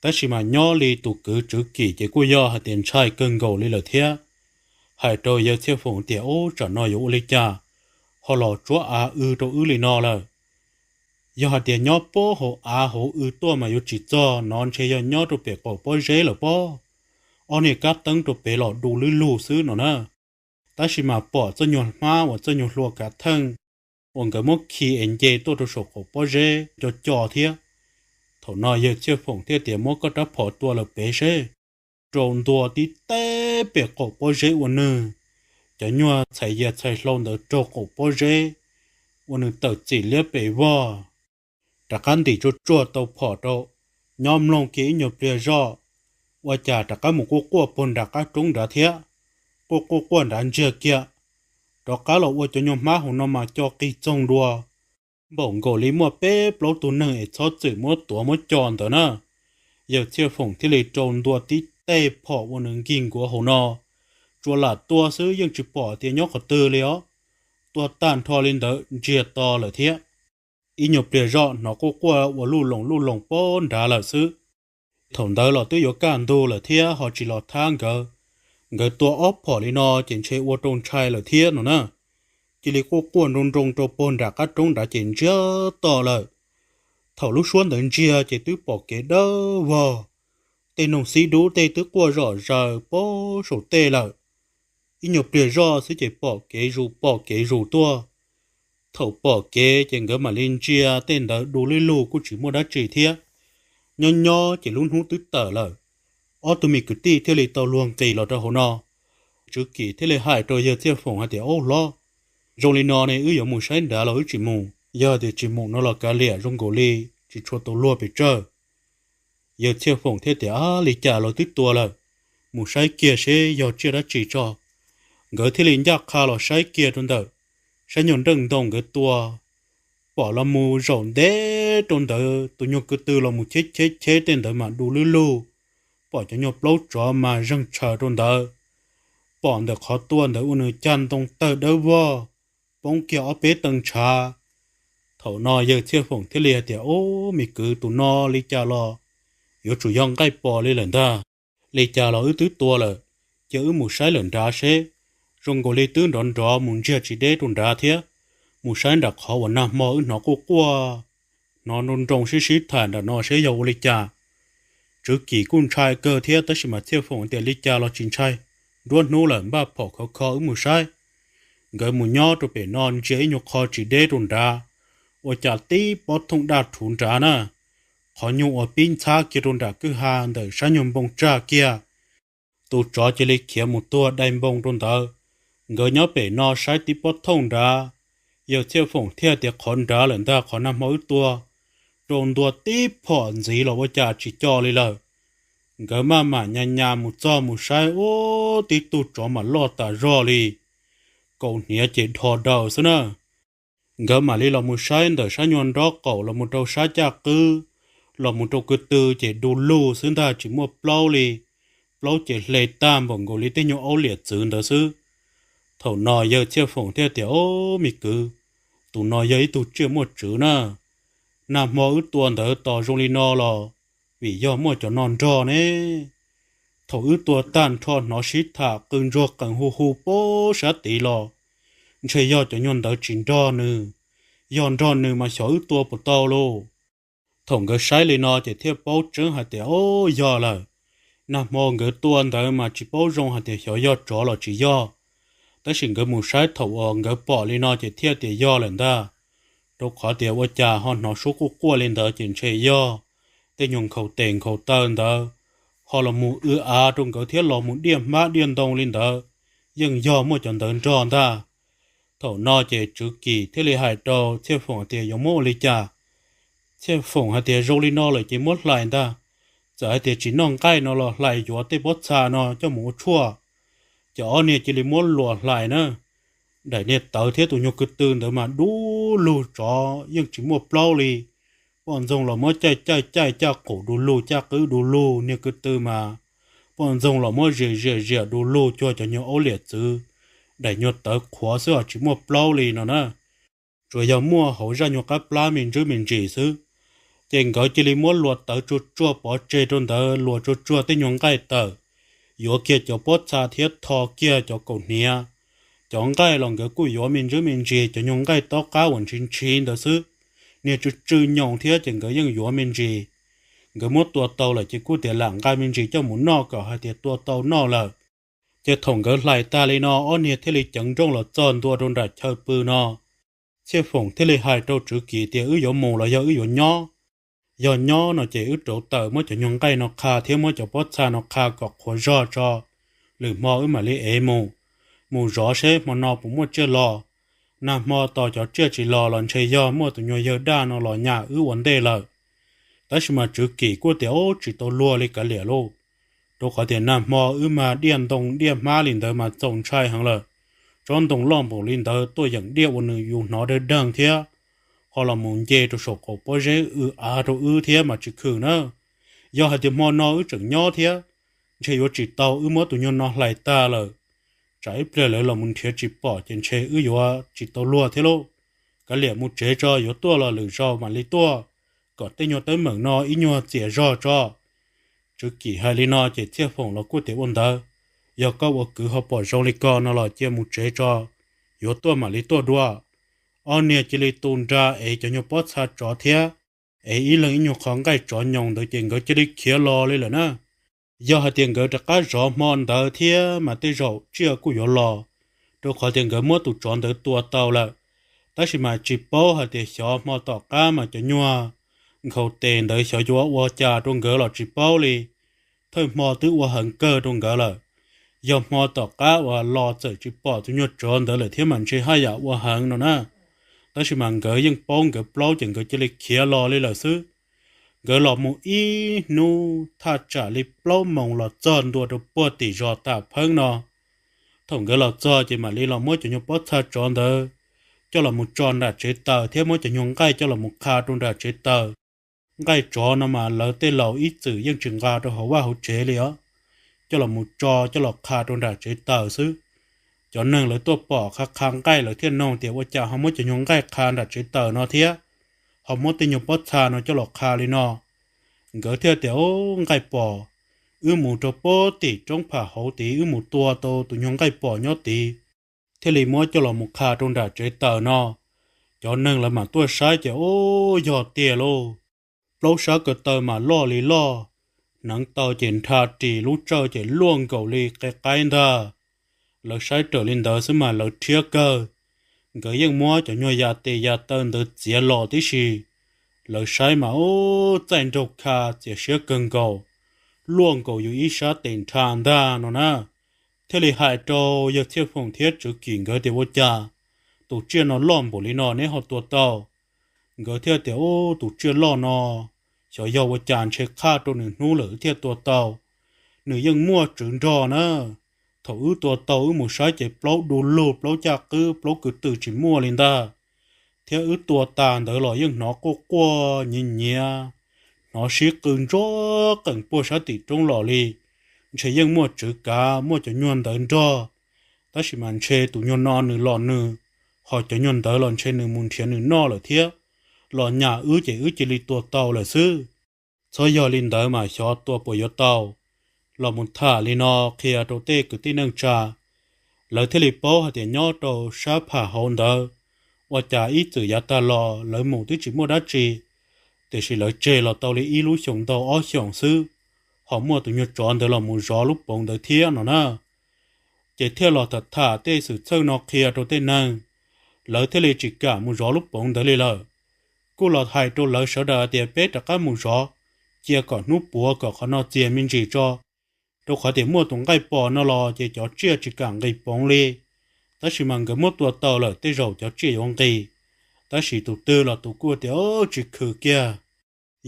tab sis mas nyob li tus kwv Tswv Kim ces kuj yog hais tias ntshai kawg nkaus li lawm thiab. Hais rau yawg Txhiaj Foom tias, Ub, tsam no yuav ua li cas ho los tsuab av w rau wb li no lawm? Yog hais tias nyob puag hauv av hauv w tuaj mas yuav tsis txog no, ntshe yog nyob rau pem qaum pob zeb lawm pob. Ob niag kab teeb rau pem los du lwb lug xwb no na. Tab sis mas pom txoj nyuag hmab uas txoj nyuag hlua kav theej uas nkawd muab khi es nce tuaj rau saum qaum pob zeb co co thiab. Thaum no yawg Txhiaj Foom thiaj tias, Muab koj rab phom tua lawm pem seb. Rau ntua tib teg pem qaum pob zeb ua nws, cov nyuag txhais yias txhais hlau ntawd raug qaum pob zeb ua nws tawm txim liab pes vog. Rov qab ntim tsuag tsuag tau phom rau, nyob mloog kiag ib nyuag pliag zoj, ua cas rov qab mus quaj quaj puag nram qab roob nrad thiab. Quaj quaj quaj nrad ntsiag kiag, rov qab los ua cov nyuag hmab hauv no mas co qig txoog dua, npaum nkaus li muaj peb plaub tug neeg es txhob txwm muab tuav muab co ntawd na. Yawg Txhiaj Foom thiaj li rau ntua tib teg phom ua nws nkig nkuav hauv no, tsuas lam tua xwb yeej tsis pom tias nyob qhov twg li os. Tua tag nrho li ntawd ntsiag to lawm thiab. Ib nyuag pliag zoj hnov quaj quaj ua luj loos luj loos pob nrad lawm xwb. Thaum ntawd los twb yuav kaj ntug lawm thiab ho tsis los thab nkawd. Nkawd tua ob phom li no ces ntshe ua rau ntshai lawm thiab no na. Cia li quaj quaj nroo nroo rau puag nram qab roob nrad ces ntsiag to lawm. Thaum lub suab ntawd ntsiag ces twb pom kev dawb vog, tej noog xib dub tej twb quaj zom zaws pob saum tej lawm. Ib nyuag pliag zoj xwb ces pom kev zus pom kev zus tuaj. Thaum pom kev ces nkawd mam li ntsia tej ntawd du lwb lug kuj tsis muaj dab tsi thiab. Nyob nyob ces lub hnub twb tawm lawm, ob tug me kwv tij thiaj li tau luag nqis los rau hauv no. Tswv Kim thiaj li hais rau yawg Txhiaj Foom hais tias, Ub hlob, zoo li no ne wb yuav mus saib nrad los wb tsis mus? Yog tias tsis mus no los kav liam zoo nkaus li tsis tshua tau luag pes tsawg. Yawg Txhiaj Foom thiaj tias, Ab, li cas los twb tua lawm, mus saib kiag seb yog tsiaj dab tsi tso. Nkawd thiaj li ncaj qha los saib kiag rau ntawm sab nyuag nreej ntoo nkawd tua, pom los mus zaum ntev rau ntawd tus nyuag ko tw los mus cheb cheb cheb tej ntawd mas du lwb lug, pom cov nyuag plaub tsov mas zeeg tshaws rau ntawd. Pom ntawm qhov tua ntawd ua nws cag ntoo tawg dawb vog, poob kiag ob peb tee ntshav. Thaum no yawg Txhiaj Foom thiaj li hais tias, Ub, me kwv, tus no li cas los yuav tsum yog nqaij pos li lawm ntag. Li cas los wb twb tua lawm, cia wb mus saib lawm nrad seb. Zoo nkaus li twb nrov nrov mus ntsiag tsis deb rau nrad thiab. Mus saib nram qhov uas nag hmo wb hnov quaj quaj, hnov nroo nroo sib sib tham nram no seb yog ua li cas. Tswv Kim kuj ntshai kawg thiab tab sis mas Txhiaj Foom tias, Li cas los tsis ntshai, nruab hnub lawm npaj phom khov kho wb mus saib. Nkawd mus nyob rau pem no ntsia ib nyuag qho tsis deb rau nrad, ua cas tib pob thooj daj rhuv nrad na. Qhov nyuag uas pib ntxhab kiag rau nram kwj ha ntawm sab nyuag npoo tsag kiag, tus tsov cia li khiav mus tuag dai npoo rau ntawd. Nkawd nyob pem no saib tib pob thooj nrad, yawg Txhiaj Foom thiaj tias, Qhov nrad lawm ntag, qhov nag hmo wb tua. rau ntua tib phom ntxiv los ua cas tsis co li lawm. Nkawd maj mam nyas nyas mus txog mus saib, ub, tib tug tsov mas loj tas zog li, kaus hniav ces dho daws xwb na. Nkawd mam li los mus saib ntawm sab nyuag nraub qaum los mus rau sab caj qwb, los mus rau ko tw ces du lug xwb ntag, tsis muaj plaub li. Plaub ces hle tag npaum nkaus li tej nyuag aub liam txwv ntawd xwb. Thaum no yawg Txhiaj Foom thiaj tias, Ob, me kwv, tus no yog ib tug tsiaj muaj tswv na. Nag hmo wb tua ntawd tos zoo li no los vim yog muaj cov no nrog ne. Thaum wb tua tag nrho hnov sib tham qw ntsuag qees hu hu pab sab tid los ntshe yog cov nyuag ntawd tsis nrog nws. Yog nrog nws mas xyov wb tua puas tau lauj. Thaum nkawd saib li no ces thiaj paub tseeb hais tias, Ob, yog lawm. Nag hmo nkawd tua ntawd mas tsis paub zoo hais tias xyov yog tsov los tsis yog, tab sis nkawd mus saib thaum uas nkawd pom li no ces thiaj tias yog lawm ntag. Rau qhov tias ua cas ho hnov suab quaj quaj li ntawd ces ntshe yog tej nyuag nkhaus tes nkhaus taw ntawd ho los mus w av rau nkawd thiab los mus diaj hmab diaj ntoo li ntawd, yeej yog muaj cov ntawd nrog ntag. Thaum no ces Tswv Kim thiaj li hais rau Txhiaj Foom tias, Yuav muab ua li cas? Txhiaj Foom hais tias, Zoo li no lawm ces muab hlais ntag. Txawm hais tias tsis noj nqaij no los hlais yuav tej pob txha no coj mus ua tshuaj. Ces ob niag cia li muab luas hlais na. Daim niag tawv thiab tus nyuag ko tw ntawd mas du lug, tsov yeej tsis muaj plaub li. Poj ntxoog los muab caij caij caij caj qum du lug, caj qwb du lug, niag ko tw mas poj ntxoog los muab ziam ziam ziam du lug cuag cov nyuag aub liam txwv. Daim nyuag tawv qhuav xwb os, tsis muaj plaub li no na. Tsuas yog muaj hauv zaj nyuag qab plab me ntsis me ntsis xwb. Ces nkawd cia li muab luas tawv tsuag tsuag pov tseg rau ntawd, luas tsuag tsuag tej nyuag nqaij tawm, yuav kiag cov pob txha thiab tho kiag cov kaus hniav. Cov nqaij los nkawd kuj yuav me ntsis me ntsis, cov nyuag nqaij tob qab uas ntshiv ntshiv ntawd xwb, niag tsw tsw nyoos thiab ces nkawd yeej yuav me ntsis. Nkawd muab tua tau lawm ces kuj tias lam nqa me ntsis coj mus noj kom hais tias tua tau noj lawm. Ces thaum nkawd hlais tag li no, ob niag thiaj li ceev nrooj los txog ntua rau nram chaw pw no. Txhiaj Foom thiaj li hais rau Tswv Kim tias, Wb yuav mus los yog wb yuav nyob? Yog nyob no ces wb rauv taws muab cov nyuag nqaij no qha thiab muab cov pob txha no qha kom qhuav zog tso, lwm hmo wb mam li ev mus, mus zov seb hmo no puas muaj tsiaj los. Nag hmo tos cov tsiaj tsis los los ntshe yog muaj tus nyuag yawg daj no los nyas wb ua ntej lawm. Tab sis mas Tswv Kim kuj tias, Ub, tsis tau luag li kav liam lauj, rau qhov tias nag hmo wb mag diaj ntoo diaj hmab li ntawd mas txaus ntshai heev lawm. Tsob ntoo loj npaum li ntawd tuaj yeem diaj ua nws yus hnov dawg deeg thiab, ho los mus nce rau saum qaum pob zeb w av rau wb thiab mas tsis khwm na. Yog hais tias hmo no wb tseem nyob thiab, ntshe yuav tsis tau, wb muab tus nyuag no hlais tag lawm, tsam ib pliag lawv los mus nrhiav tsis pom ces ntshe wb yuav tsis tau luag thiab lauj. Kav liam mus tsev tso, yuav tuaj los lwm zaus mam li tuaj, kom tej nyuag teeb meem no ib nyuag txias zog tso. Tswv Kim hais li no ces Txhiaj Foom los kuj tias, Ua ntawd, yog koj ua kwv ho pom zoo li ko no los cia mus tsev tso, yuav tuaj mam li tuaj dua. Ob niag cia li tu nra ev cov nyuag pob txha tsov thiab ev ib leeg ib nyuag qho nqaij tsov nyoos ntawd ces nkawd cia li khiav los li lawm na. Yog hais tias nkawd rov qab zov hmo ntawd thiab mas tej zaum tsiaj kuj yuav los, rau qhov tias nkawd muab tus tsov ntawd tua tau lawm. Tab sis mas tsis paub hais tias xyov hmo tom qab mas cov nyuag nkhaus tes ntawd xyov yuav ua cas rau nkawd los tsis paub li. Thawj hmo twb ua heev kawg rau nkawd lawm. Yog hmo tom qab uas los txawm tsis pom tus nyuag tsov ntawd lawm thiab mas ntshe haj yam ua heev no na. Tab sis mas nkawd yeej paub nkawd plaub ces nkawd cia li khiav los li lawm xwb. Nkawd los mus ib hnub thaj tsam li plaub moos los txog ntua rau puag tim zos Tam Pheeb no. Thaum nkawd los txog ces mam li los muab cov nyuag pob txha tsov ntawd coj los mus tso nram tsev taws thiab muab cov nyuag nqaij coj los mus qha rau nram tsev taws. Nqaij tsov no mas lawv tej laus ib txwm yeej tsis nqa rau hauv vaj hauv tsev li os, coj los mus tso coj los qha rau nram tsev taws xwb. Cov neeg lawv tuaj pom qha qha nqaij lawv thiaj nug tias, Ua cas ho muab cov nyuag nqaij qha nram tsev taws no thiab ho muab tej nyuag pob txha no coj los qha li no? Nkawd thiaj tias, Ub, nqaij pom, wb mus rau puag tim roob pham hauv tid, wb mus tua tau tus nyuag nqaij pom nyob tid, thiaj li muab coj los mus qha rau nram tsev taws no. Cov neeg lawv mam tuaj saib ces, Ub, yog tiag lauj! Plaub sab ko taw mas loj li loj, hneev taw ces nrha ris, lub tsawj ces luaj nkaus li qe qaib ntag. Lawv saib raws li ntawd xwb mas lawv rhiab kawg. Nkawd yeej muab cov nyuag yas tes yas taw ntawd txiav los tib si. Lawv saib mas, ub, txaij nraug kha txias siab kawg nkaus, luaj nkaus yus ib sab tes nrha ntag no na. Thiaj li hais rau yawg Txhiaj Foom thiab Tswv Kim nkawd tias, Ua cas tus tsiaj no loj npaum li no neb ho tua tau? Nkawd thiaj tias, Ub, tus tsiaj loj no xyov yog ua cas ntshe qhaj rau nws hnub lawm thiaj tua tau. Nws yeej muaj tswv nrog na. Thaum wb tua tau wb mus saib ces plaub du lug, plaub caj qwb, plaub kwv tw tsis muaj li ntag. Thiab wb tua tas ntawd los yeej hnov quaj quaj nyiav nyiav, hnov sib qw ntsov qees puag sab tim roob los li. Ntshe yeej muaj tswv kav, muaj cov nyuag ntawd nrog. Tab sis mas ntshe tus nyuag no nws los nws, ho cov nyuag ntawd los ntshe nws mus nrhiav nws noj lawm thiab. Los nyam wb ces wb cia li tua tau lawm xwb. Txhob yog li ntawd mas xyov tua puas yuav tau. Los mus tham li no qhia rau tej kwv tij neej tsa, lawv thiaj li paub hais tias nyob rau sab pham hauv ntawd, ua cas ib txwm yav tag los lawv mus twb tsis muaj dab tsi, tiam sis lawv tseg los tau li ib lub xyoos ntau ob xyoos xwb, ho muaj tus nyuag tsov ntawd los mus zov lub poov ntawd thiab no na. Ces thiaj los tham tham tej xwm txheej no qhia rau tej neeg, lawv thiaj li tsis kam mus zov lub poov ntawd li lawm. Kuj los hais rau lawv sawv daws tias peb rov qab mus zov, cia kom hnub puav kom qhov no txias me ntsis tso, rau qhov tias muaj tus nqaij pom no los ces cov tsiaj tsis kam nqis poov li. Tab sis mas nkawd muab tua tau lawm tej zaum cov tsiaj yuav nqis. Tab sis tus twg los tus kuj tias, Tsis khwv kiag,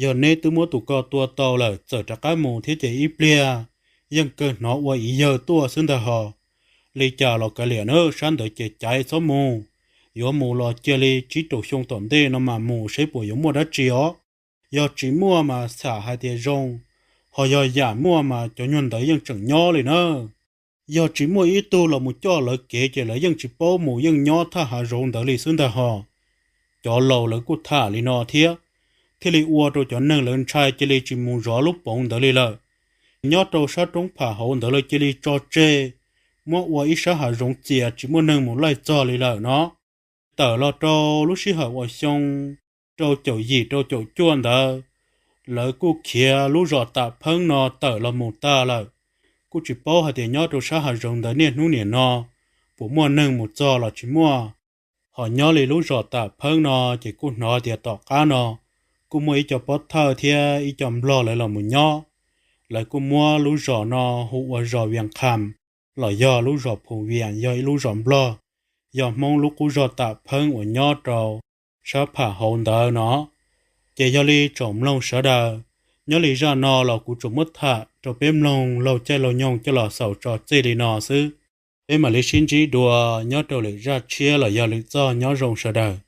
yog neb twb muab tus ko tua tau lawm txawm rov qab mus thiab ces ib pliag yeej kawg hnov ua ib yawg tuaj xwb ntag hos. Li cas los kav liam na, sab ntawd ces caiv txhob mus, yuav mus los cia li tsib rau xyoo tom ntej no mas mus seb puas yuav muaj dab tsi os. Yog tsis muaj mas xam hais tias zoo, ho yog yam muaj mas cov nyuag ntawd yeej tseem nyob li na. Yog tsis muaj ib tug los mus coj lawv kev ces lawv yeej tsis paub mus, yeej nyob thaj hav zoov ntawd li xwb ntag hos. Cov laus lawv kuj tham li no thiab, thiaj li ua rau cov neeg lawv ntshai cia li tsis mus zov lub poov ntawd li lawm. Nyob rau sab roob pham hauv ntawd lawv cia li tso tseg, muab ua ib sab hav zoov txias tsis muaj neeg mus laij txog li lawm no. Tawm los rau lub sij hawm uas xyoo rau caum yim rau caum cuaj ntawd, lawv kuj khiav lub zos Tam Pheeb no tawm los mus tag lawm. Kuj tsis paub hais tias nyob rau sab hav zoov ntawd niaj hnub nim no puas muaj neeg mus txog los tsis muaj. Ho nyob li lub zos Tam Pheeb no ces kuj hnov tias tom qab no kuj muaj ib co pob thawj thiab ib co nplog lawv los mus nyob. Lawv kuj muab lub zos no hu ua zos Vias Kham, los yog lub zos Phu Vias, yog ib lub zos nplog, yog Hmoob lub qub zos Tam Pheeb uas nyob rau sab pham hauv ntawd no. Ces yog li tsoom mloog sawv daws, nyob li zaj no los kuv tsuas muab tham rau peb mloog laug caij laug nyoog coj los xaus tso txij li no xwb. Peb mam li sib ntsib dua nyob rau lwm zaj tshiab los yog lwm txoj, nyob zoo sawv daws.